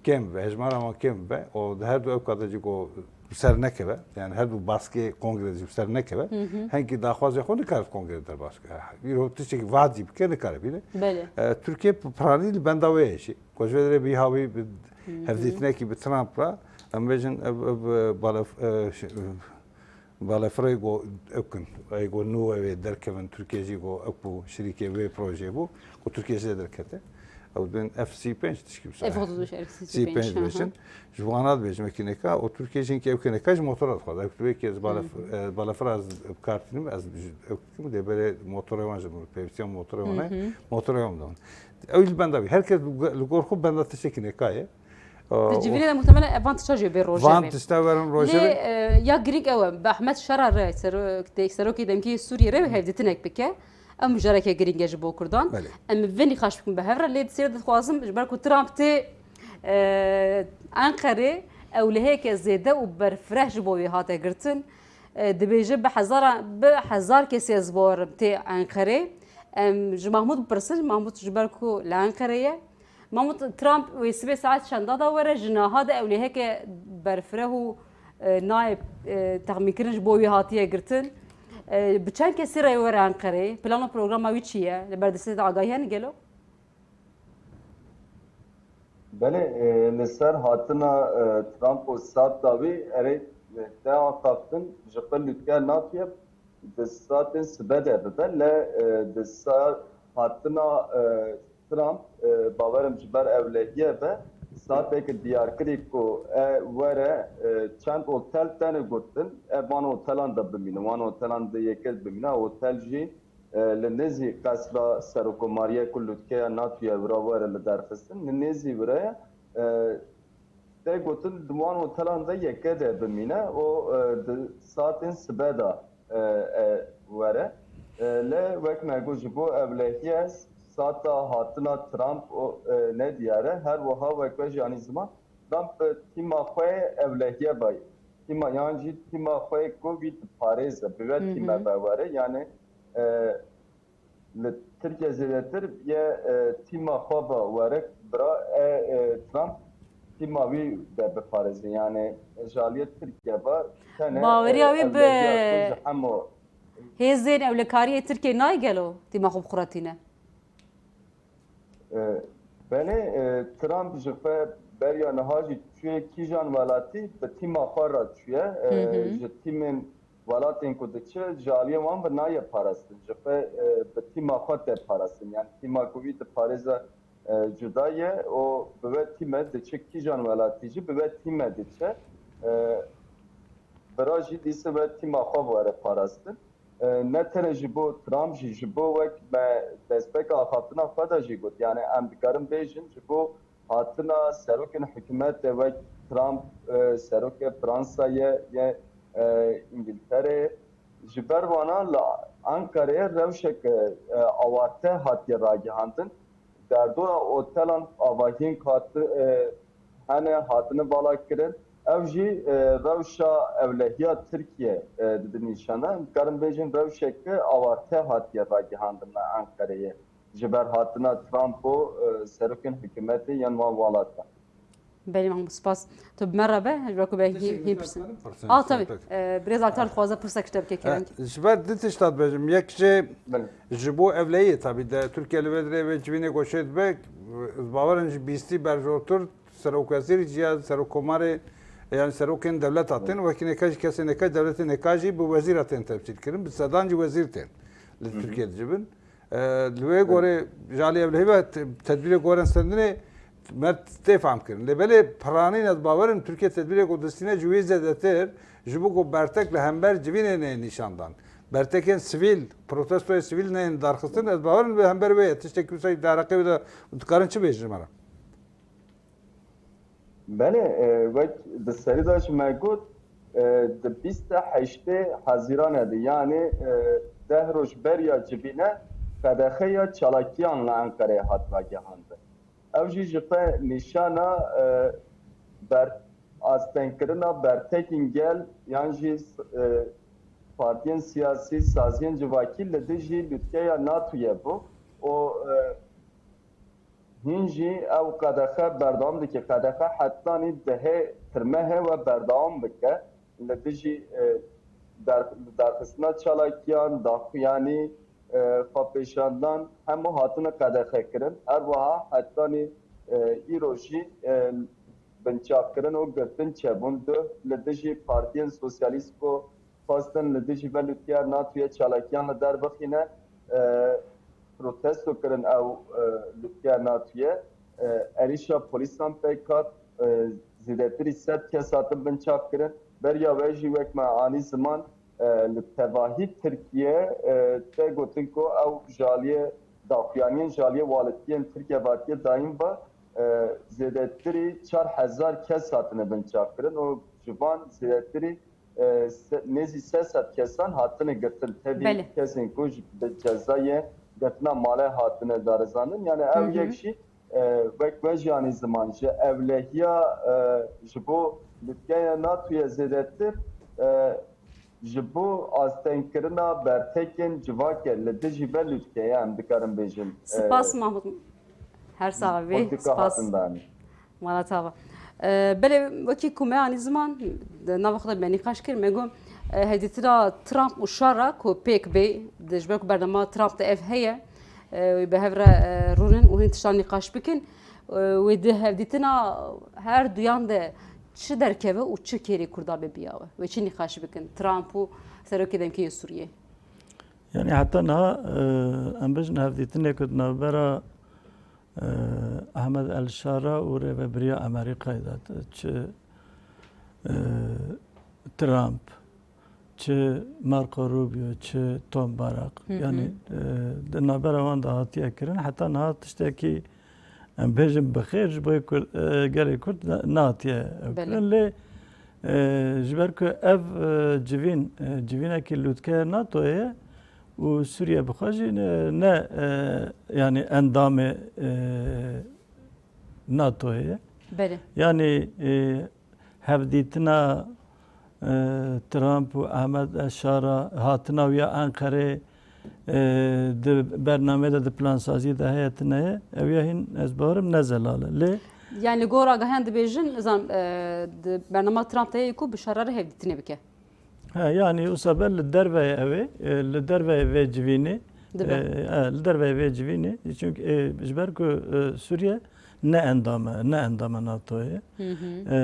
kêm bibe, hejmara wan kêm bibe û di her du ewka de jî ku bi ser nekeve, yani her du baskê kongrê jî bi ser nekeve, Hı hı. hengî daxwazê xwe nikare kongre derbas bike. Îro tiştekî vaad jî bike, nikare bîne. Belê. E, Tirkiye p-, piranî li benda wê ye jî. Ku ji vê derê bî hawî bi Hı hı. hevdîtinekî bi Trump re, em bêjin ev, ev, e, balef-, e, ş-, e, Balefirê ku ew kin, ê ku nû ew ê derkevin, Tirkiye jî ku ew bû, şirîkê wê projeyê bû, ku Tirkiye jê derkete. Ew dibên F sî pênc tişkî bi ser. F otuz üç, F sî pênc, Sî pênc hı hı. dibêjin. Ji wana dibêjim wekî neka, û Tirkiye jî hinkî ew kê neka ji motora dixwaze. Ew dibê ki ez balef-, Hı hı. e, balefira ez bi kar tînim, ez ji, ew kim dê berê motorê wan ji min, pêwîstiya motorê wan heye, Hı hı. motorê wan bidin. Ew li benda wî. Her kes li go-, li gor xwe benda tiştekî neka ye. Di civînê de muhtemelen ev van tişta jî bê rojevê. Van tişta werin rojevê. Lê, e, ya girîng ew e, bi Ehmed Şera re, serok-, de-, serokê demkî Sûriyê re hevdîtinek bike. Ew mijareke girîng e ji bo Kurdan. Belê. Em vê nîqaş bikin bi hev re, lê di sêrê dixwazim, ji ber ku Trump tê, e, Enqerê, ewlehiyeke zêde û berfireh ji bo wê hate girtin. E, dibêje bi hezara, bi hezar kesî ez bawerim tê Enqerê. Em ji Mahmûd bipirsin, Mahmûd ji ber ku li Enqerê ye. Mahmûd, Trump wê sibê saet çenda da were, ji niha de ewleheke berfireh û, e, nayê, e, texmînkirin ji bo wî hatiye girtin. E, bi çend kesî re were Enqerê? Plan û programa wî çi ye? Li ber destê de agahî hene gelo? Belê, e, li ser hatina, e, Trump û sat dawî erê, e, te axaftin ji xwe lûtke natiye di satên sibe de bibe, le, e, di sa-, hatina, e, Trump, e, bawerim ji ber ewlehiye be, satek diyar kirî ku e were, e, çend otel tenê gotin, e, van otelan de bimîne, wan otelan de yekê bimîne, otel jî, e, li nêzî qesra serokomariyê ku lûtkeya natiye wira were li derxistin, li nêzî wira ye, e, tê gotin di wan otelan de yekê de bimîne û, e, di saetên sibe de, e, e, were. E, lê wek me got ji bo ewlehiye sata hatina Trump û, e, nediyar e. Her wiha wek we jî anî ziman, Trump bi tîma xwe ewlehiye be. Tîma yan jî tîma xwe ku wî diparêze, bi we tîme be were. Yani, e, li Tirkiye zêdetir ye, e, tîma xwe ve were bira, e, e, Trump tîma wî de biparêze. Yani ji aliyê Tirkiye ve tenê, Baweriya e, wî bi ewlehiya xwe ji hemo hêzên ewlekariyê Tirkiye nayê gelo tîma xwe bixuretîne? E, belê, e, Trump ji xwe beriya niha jî çûye kîjan welatî, bi tîma xwe re çûye. E, Hı hı. Ji tîmên welatên ku diçe ji aliyê wan ve nayê parastin. Ji xwe, e, bi tîma xwe tê parastin. Yani tîma ku wî diparêze, e, cuda ye û bi we tîme diçe, kîjan welatî jî bi we tîme diçe. E, bira jî dîse we tîma xwe were parastin. E, ne tenê ji bo Trump jî, ji bo wek me destpêka axaftina xwe de jî got. Yani em dikarin bêjin ji bo hatina serokên hikûmetê wek Trump, e, serokê Fransayê, yê, e, Îngilterê, ji ber wana li Ankareyê rewşeke, e, awarte hatiye ragihandin. Derdora otelan avahiyên hati-, e, hene hatine vala kirin. Ew jî, e, rewşa ewlehiya Tirkiye, e, dide nîşan de. Em dikarin bêjin rewşeke awarte hatiye ragihandin li Ankareyê. Ji ber hatina Trump û, e, serokên hikûmetê yên wan welatan. Belê, Mahmûd, spas. Tu bi me re be, ji ber ku be hîn, hîn pirsin. Pirsin, Ah, tabii. Peki. E, Birêz Aktar dixwaze pirsek ji te bike, kerem. E, ji ber du tişta dibêjim. Yek jê Belê. ji bo ewlehiyê, tabii de Tirkiye li vê dirê vê civînê goşê dibe, ez bawerim ji bîstî berjortir serokwezîr jî ya serokkomarê, yani serokên dewleta tên, wekî nêka jî kesê nêka, dewletê nêka jî bi wezîra tên temsîl kirin, bi sedan jî wezîr tên li Hı hı. Tirkiye dicivin. E, li wê gorê ji alî ewlehî ve te-, tedbîrê goren stendinê me tê fam kirin. Lê belê piranîn ez bawerim Tirkiye tedbîrê ku distîne ji wê zêdetir ji bo ku bertek li hember civînê neyên nîşan dan. Bertekên sivîl, protestoyê sivîl neyên darxistin, ez bawerim bi hember wê ye. Tiştekî wisa di Iraqê wê de dikarin çi bêjin ji me re? Belê, e, wek di serî de ji me got, e, di bîst û heştê Hezîranê de, yanî, e, deh roj beriya civîne qedexeya çalakiyan li Enqereyê hat ragihandin. Ew jî ji xwe nîşana, e, ber-, astengkirina bertekên gel yan jî, e, partiyên siyasî, saziyên civakî li dijî lûtkeya NATOyê bû û, e, Hîn jî ew qedexe berdewam dike. Qedexe hetanî dihê tirmehê we berdewam bike. Li dijî, e, der-, darxistina çalakiyan, daxuyanî, e, xwepêşandan hemû hatine qedexekirin. Her wiha hetanî, e, îro jî, e, binçavkirin û girtin çêbûn. Duh li dijî partiyên sosyalîst ku xwestin li dijî vê lûtkeya NATOyê çalakiyan li der bixîne, e, protesto kirin ew, e, lûtkeya NATOyê, e, êrîşa polîsan pêk hat, e, zêdetirî sed kes hatin binçavkirin. Beriya wê jî wek me anî ziman, e, li tevahî Tirkiye, e, tê gotin ku ew ji aliyê daxuyaniyên ji aliyê waletiyên Tirkiye ve hatiye dayîn ve, e, zêdetirî çar hezar kes hatine binçavkirin û ji van zêdetirî, e, se-, nêzî sê sed kesan hatine girtin. Tevî Belê. kesên ku ji bi cezayê girtina malê hatine darizandin. Yani ev Hı hı. yek jî, e, wek we jî anî ziman ji ewlehiya, e, ji bo lûtkeya NATOyê zêdetir, e, ji bo astengkirina bertekên civakê li dijî vê lûtkeyê em dikarin bêjin, e, Spas Mahmut. Her sax bî. Politika Spas. hatin danî. Mala tava. E, belê wekî ku me anî ziman, di nava xwe de me nîqaş kir, me got, e, hevdîtina Trump û Şara ku pêk bê, di, ji ber ku bernama Trump de ev heye, e, wê bi hev re, e, rûnin û hin tiştan nîqaş bikin. E, wê di hevdîtina her duyan de çi derkeve û çi kêrî Kurda bê biya we? Wê çi nîqaş bikin Trump û serokê demkî yê Sûriyê? Yani heta niha, e, em bêjin hevdîtinê ku di navbera, e, Ahmed El Şara û rêvebiriya Amerîkayê de, çi, e, Trump, çi Marco Rubio, çi Tom Barrack, Hı hı. yani, e, di navbera wan de hatiye kirin. Heta niha tiştekî, em bêjin, bi xêr ji bo Kurd, e, gelê Kurd ne-, nehatiye Belê. kirin. Lê, e, ji ber ku ev, e, civîn, e, civînekî lûtkeya NATOyê ye û Sûriye bi xwe jî ne, ne, e, yani endamê, e, NATOyê ye. Belê. Yani, e, hevdîtina, e, Trump û Ahmed El Şara, hatina wî ya Enqerê, e, di bernameyê de, di plansaziyê de heye tune ye, ew ya hîn ez bawerim ne zelal e. Lê Yani li gor agahiyan dibêjin, nizam, e, di bernama Trump de ye ku bi Şara re hevdîtinê bike. He, yani wisa be li derveyê ew ê, e, li derveyê vê civînê, Dibe. e, e, li derveyê vê civînê, çünkü, e, ji ber ku, e, Sûriye ne endam e, ne endam e NATOyê. Hı hı. E,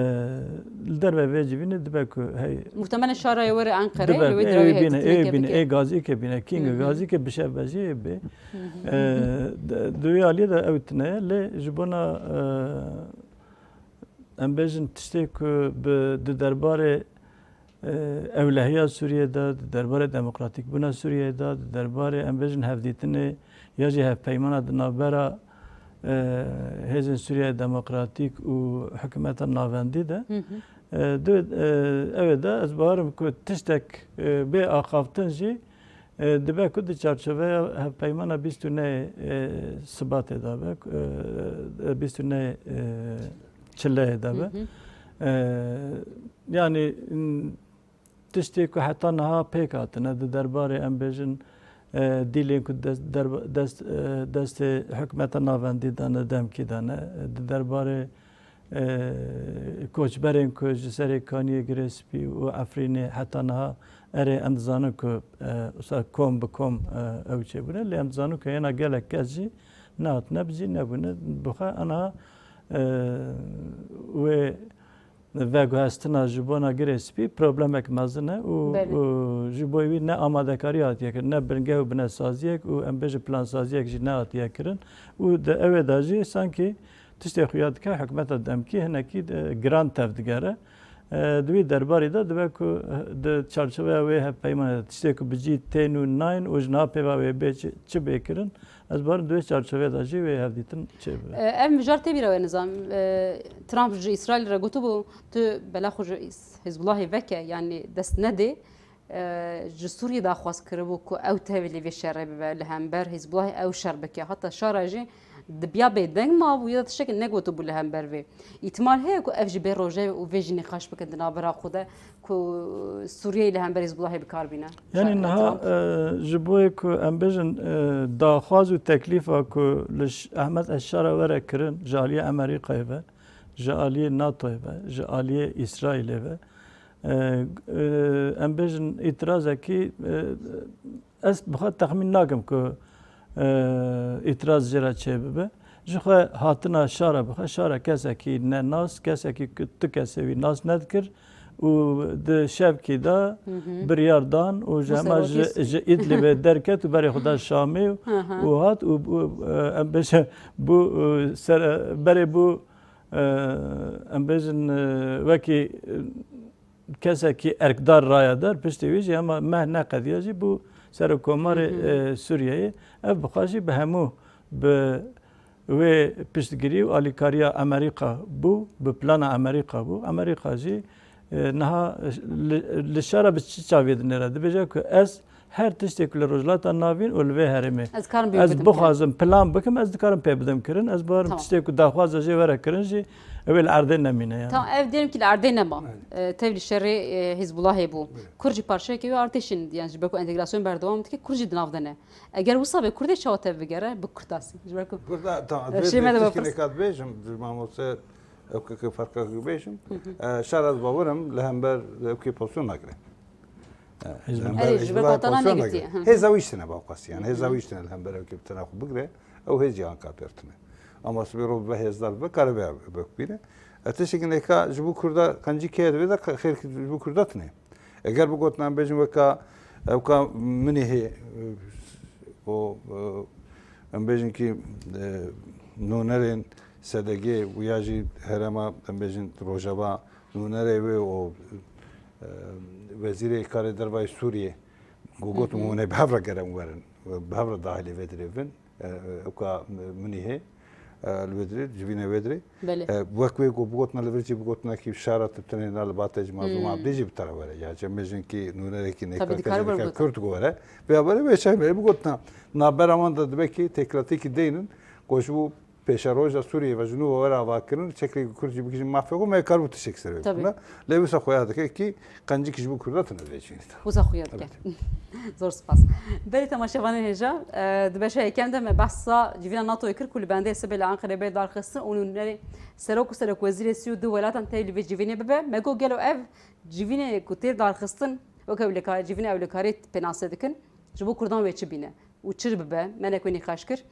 li derveyê vê civînê dibe ku hey Muhtemelen Şarayê were Enqereyê, Dibe, li wê ê dirawê bîne, hevdîtineke ê bîne, bike. ê gazîke bîne, kînge Hı hı. gazîke bi şevbeziyê bê. Hı hı. E, di, di wê aliyê de ew tune ye, lê ji bona, e, em bêjin tiştê ku bi, di derbarê, e, ewlehiya Sûriyê de, di derbarê demokratîkbûna Sûriyê de, di derbarê, em bêjin, hevdîtinê ya jî hevpeymana di navbera, e, Hêzên Sûriya Demokratîk û Hikûmeta Navendî de, Hı hı. e, di, e, ew ê de ez bawerim ku tiştek, e, bê axaftin jî, e, dibe ku di çarçoveya hevpeymana bîst û nehê, e, Sibatê de be, e, bîst û nehê, e, Çileyê de be. Hı hı. E, yani, n-, tiştê ku heta niha pêk hatine di derbarê, em bêjin, e, dîlên ku dest, derba-, dest, e, destê hikûmeta navendî de ne, demkî de ne, e, di derbarê, e, koçberên ku ji serê Kaniyê, Girê Spî û Efrînê heta niha erê em dizanin ku, e, wisa kom bi kom, e, ew çêbûne, lê em dizanin ku hêna gelek kes jî nehatine, bi cî nebûne. Bi xwe aniha, e, wê veguhestina ji bona Girê Spî problemek mezin e û, Belê. û ji bo wî ne amadekarî hatiye kirin, ne bingeh û binesaziyek û, em bêjin, plansaziyek jî nehatiye kirin û di ew ê de jî sankî tiştê xuya dike, hikûmeta demkî hinekî, e, giran tevdigere. E, di wî derbarî de dibe ku, e, di çarçoveya wê hevpeymanê de tiştê ku bi cî tên û nayên û ji niha pêva wê bê çi, çi bê kirin, ez bawerim di wê çarçoveyê de jî wê hevdîtin çêbibe. E, ev mijar tê bîra we, nizam. E, Trump ji Îsraîlê re gotibû, tu bela xwe ji Îs-, Hizbullahê veke, yanî dest nedê. E, ji Sûriyê daxwaz kiribû ku ew tevî li vê şerê bibe, li hember Hizbullahê ew şer bike. Heta Şara jî dibiya bêdeng mabû ya tiştekî negotibû li hember vê. Îtimal heye ku ev jî bê rojevê û vê jî nîqaş bikin di navbera xwe de ku Sûriyeyê li hember Hizbullahê bi kar bîne. Yani Şa-, niha, Trump. e, ji bo yê ku em bêjin, e, daxwaz û teklîfa ku li ş-, Ehmed Eşşara were kirin ji aliyê Amerîkayê ve, ji aliyê NATOyê ve, ji aliyê Îsraîlê ve, e, e, em bêjin îtirazekî, e, ez bi xwe texmîn nakim ku, e, îtiraz jê re çêbibe. Ji xwe hatina Şara bi xwe, Şara kesekî nenas, kesekî ku tu kesê wî nas nedikir û di şevkî de Hı hı. biryar dan û ji Bû hema ji, serokê ji Îdlibê derket û berê xwe da Şamê û, Hı hı. û hat û, û, e, em bêjin bû, e, ser, e, berê bû, e, em bêjin, e, wekî, e, kesekî erkdar raya dar, piştî wî jî hema meh neqediya jî bû serokkomarê, Hı hı. e, Sûriyeyê. Ev bi xwe jî bi hemû, bi, Wê piştgirî û alîkariya Amerîka bû, bi plana Amerîka bû. Amerîka jî, e, niha li, li şara bi çi çavê dinêre? Dibêje ku ez her tiştê ku li Rojhilata Navîn û li vê herêmê Ez karim pê ez bidim kirin. bixwazim plan bikim, ez dikarim pê bidim kirin. Ez bawerim Tamam. tiştê ku daxwaza jê were kirin jî, ew ê li erdê nemîne yani. Tamam, ev diyelim ki li erdê nema. Evet. E, tevlî şerê, e, Hizbullahê bû. Evet. Kurd jî parçeyekê wê artêşîn, yani ji ber ku entegrasyon berdewam dike, Kurd jî di nav de ne. Eger wisa be Kurdê çawa tev bigere, bi Kurd asî. Ji ber ku Kurda, ta, Ee, vê şey me de tiştê bapirse. neka dibêjim, mamoste, ew ke, ke ferqa ku bêjim, Hı hı. e, şer ez bawerim li hember ew ke pozisyon nagire. E, Hizbullah. li hember Erê, ji ber Hizbullah vatana pozisyon negirtiye. nagire. Hı hı. Hêza wî tine bawqasî, yani Hı hêza hı. wî tine li hember ew ke bi tena xwe bigire, ew hêz jî anka pêr tine. Ama sibê ro bibe hêzdar bibe, kare be, be bîne. E, tiştekî neka ji bo Kurda, qencî keye divê de xêr ji bo Kurda tine. Eger bigotin, em bêjin weka, ewka Minîhê, e, û, e, em bêjin kî, e, nûnerên S D G û ya jî herêma, em bêjin Rojava, nûnerê wê û, e, wezîrê karê dervayê Sûriyê, ku gotin Hı hı. hûn ê bi hev re gerek werin, bi hev re dahilê vê dirê bin. E, e, ewka Minîhê, e, li vê dirê, civînê vê dirê. Belê. E, wek wê ku bigotine li vir jî bigotine kî şara tu tenê na li ba te ji mazlûma Hmm. abdê jî bi te re were. Ya cem bêjin kî nûnerekî Tabii, nêka dikare kazanê wer ke bigotin. Kurd ku were. Vê haberê wê çay berê bigotine. Navbera wan de dibe kî têkilatêkî deynin ku ji bo pêşeroja Sûriyê ve ji nû ve were avakirin, çekê Kurd jî bigihîjin mafê xwe, me kar bû tiştek ser wê Tabii. bikine. Lê wisa xuya dike kî qencik ji bo Kurda tune vê çînî de. Wisa xuya dike. Evet. Zor spas. Belê temaşevanên hêja, e, di beşa yekem de me behsa civîna NATOyê kir ku li bendê sibê li Anqerê bê darxistin û nûnerê serok û serokwezîrê sî û du welatan tevlî vê civînê bibe. Me got gelo ev civînê ku tê darxistin weke ewleka-, civîna ewlekariyê pênase dikin, ji bo Kurdan wê çi bîne û çi bibe? Me ne ku nîqaş kir.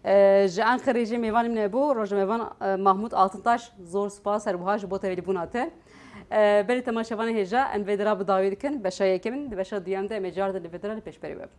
E, ji Anqerê jî mêvanê min hebû, rojnamevan, e, Mahmut Altintaş, zor spas her wiha ji bo tevlîbûna te. E, belê temaşevanê hêja, em vê dira bi dawî dikin, beşa yekem in, di beşa duyem de em ê cardin li vê dira li pêşberî we bin.